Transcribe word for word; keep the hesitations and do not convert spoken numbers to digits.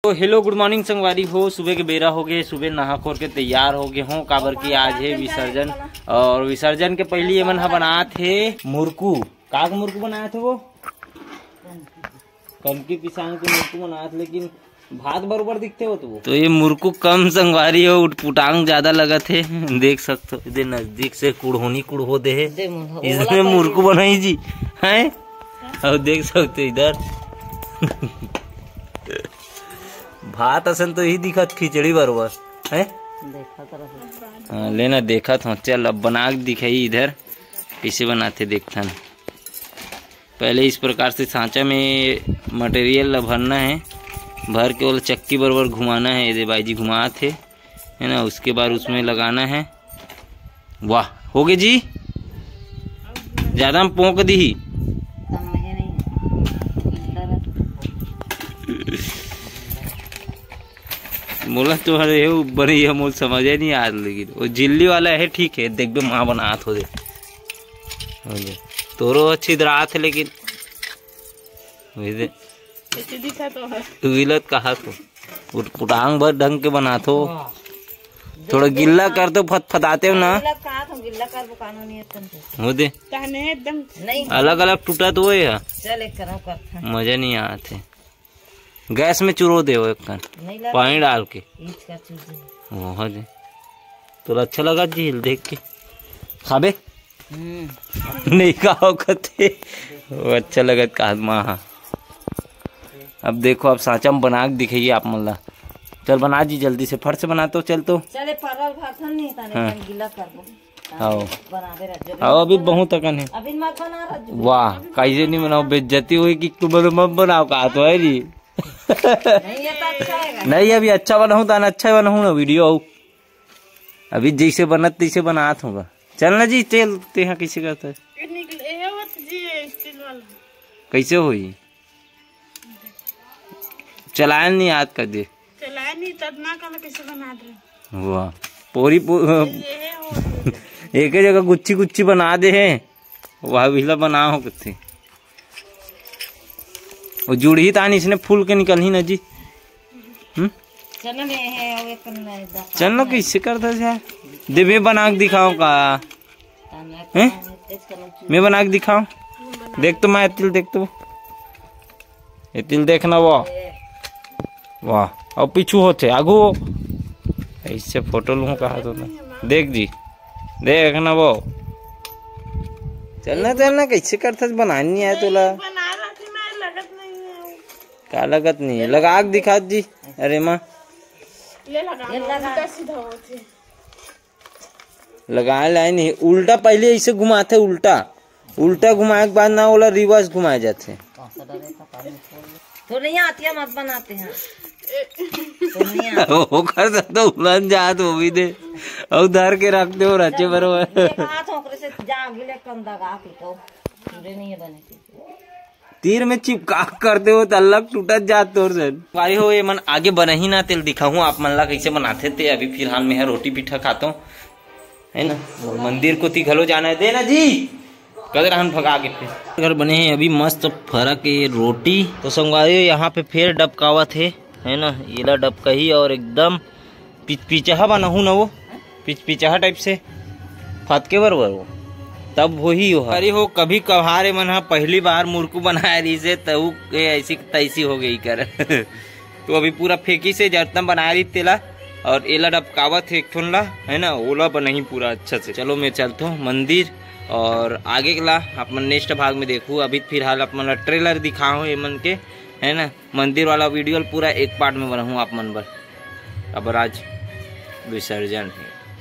तो hello, good morning संगवारी हो। सुबह के बेरा हो गए, सुबह नहा खोर के तैयार हो गए हो, काबर कि आज है विसर्जन। और विसर्जन के पहली ये मन ह बनात हे मुरकू। का के मुरकू बनात हे वो? कमकी पिसान के मुरकू बनात, लेकिन भात बरोबर दिखते हो तो। तो ये मुरकू कम संगवारी हो, उटपुटांग ज्यादा लगत हे। देख सकते हो, इधर नजदीक से कुड़होनी कुड़हो दे हे। दे मुरकू, इसने ओला मुरकू बनाई जी, हैं? और देख सकते हो इधर भात असन तो ही दिखत, खिचड़ी बरोबर है। देखत रहो। हाँ, लेना देखत हो। चल, अब बना के दिखाई इधर, कैसे बनाते देखथन। पहले इस प्रकार से सांचा में मटेरियल ला भरना है, भर के ओला चक्की बरोबर घुमाना है। ये दे भाई जी घुमात हे, है ना। उसके बाद उसमें लगाना है। वाह, हो गए जी, ज्यादा हम पोंक दी। मोला तो हर ये ऊपर ही हम समझे नहीं आज, लेकिन वो झिल्ली वाला है, ठीक है, देखबे माँ बनात हो दे। हो दे। तोरो अच्छी दरात है, लेकिन वही दे। ऐसे दिखा तो है। तू गिलत कहा तो उटपुटांग भर ढंग के बनात हो। हाँ। थोड़ा गिल्ला कर दो, फतफताते हो ना। गिल्ला कहा तो गिल्ला कर वो कानूनी है तुमको। हो दे। कहने एकदम नहीं। अलग अलग टूटा तो वो है। चल एक करो कर। मजा नहीं आते। गैस में चुरो दे वो एक कन। नहीं लगा। पानी डाल के। ईच का चूर दे। वो हो दे। तोला अच्छा लगा झील देख के? खाबे? हम्म। नहीं खाओ कथे। वो अच्छा लगत का माँ। हाँ। अब देखो, अब सांचा में बना के दिखाइए आप मन ला। चल बना जी जल्दी से, फट से बना तो, चल तो। चले परल भात हम नहीं ताने हाँ। हम गिला करबो। आओ। बनावे रह जब आओ, अभी बहुत अकन है। अभी मत बना रह जब। वाह, कैसे नहीं बनाओ, बेइज्जती हुई कि तू बोलो मत बनाओ, कहा तो है जी। नहीं, ये तो अच्छा है। नहीं, अभी अच्छा बनाऊँ तान, अच्छा बनाऊँ ना वीडियो। आओ, अभी जैसे बनत तैसे बनात होगा। चल ना जी, तेल ते यहाँ कैसे करता है? ये निकले, ये वो तो जी है, स्टील वाला। कैसे होई? चलाए नहीं आज का दे। चलाए नहीं, तब ना कल कैसे बना दे। वाह, पूरी पू-, ये है वो। एक ही जगह गुच्छी गुच्छी बना दे है। वाह, बिहला बनाओ कथे। वो जुड़ही तान इसने फूल के निकलही ना जी। हम्म? चना में है, वो एक कन में दस चना है। कैसे करता है? दे, मैं बना के दिखाऊं का? हैं? मैं बना के दिखाऊं? देख तो मैं तिल, देख तो। ये तिल देखना वो। वाह, और पीछू होते, आगू हो। ऐसे फोटो लूँ कहा तो मैं। देख जी, देखना वो। चलना, चलना, कैसे करता है, बनानी है तोला। बना रहा थी मैं, लगत नहीं है। का लगत नहीं है? लगा के दिखा जी। अरे माँ। ये लगा, ये लगा। उल्टा सीधा होते। लगाए ला नहीं, उल्टा पहले ऐसे घुमाते, उल्टा, उल्टा घुमाए के बाद ना ओला रिवर्स घुमाए जाते। तो नहीं आती है, मत बनाते हैं। तो नहीं आती। ओकर से तो उलझ जात वो भी दे, और धर के रख दे और अच्छे बरोबर। ये कहा था ओकरे से जा गिले कम दगा के तो पूरे नहीं है बने के। तीर में चिपका करते हो त अलग टूटत जात तोर से। भाई हो, ये मन आगे बनही ना, तेल दिखाहूँ आप मन ला कैसे बनाथे। ते अभी फिलहाल में है रोटी पीठा खातो, है ना। मंदिर कोती घलो जाना है, दे ना जी, कद रहन भगा के फिर। घर बने हैं अभी मस्त फरा के रोटी। तो संगवारी हो, यहाँ पे फिर डबकावत है, है ना, एला डबकाही और एकदम पिचपिचहा बनाहूँ ना वो, पिचपिचहा टाइप से फतके बर बर वो, तब वही हो। अरे हो, कभी कभार ए मन ह पहली बार मुरकू बनाए रहिस हे, त उ के ऐसी तैसी हो गई कर। तो अभी पूरा फेंकी से जरतम बनाए रही तेला, और एला डबकावत हे एक ठोन ला, है ना, ओला बनाही पूरा अच्छा से। चलो मैं चलता हूँ मंदिर, और आगे के ला अपन नेक्स्ट भाग में देखू। अभी फिलहाल अपन ला ट्रेलर दिखाओ ए मन के, है ना। मंदिर वाला वीडियो पूरा एक पार्ट में बनाऊँ आप मन बर। अब आज विसर्जन है।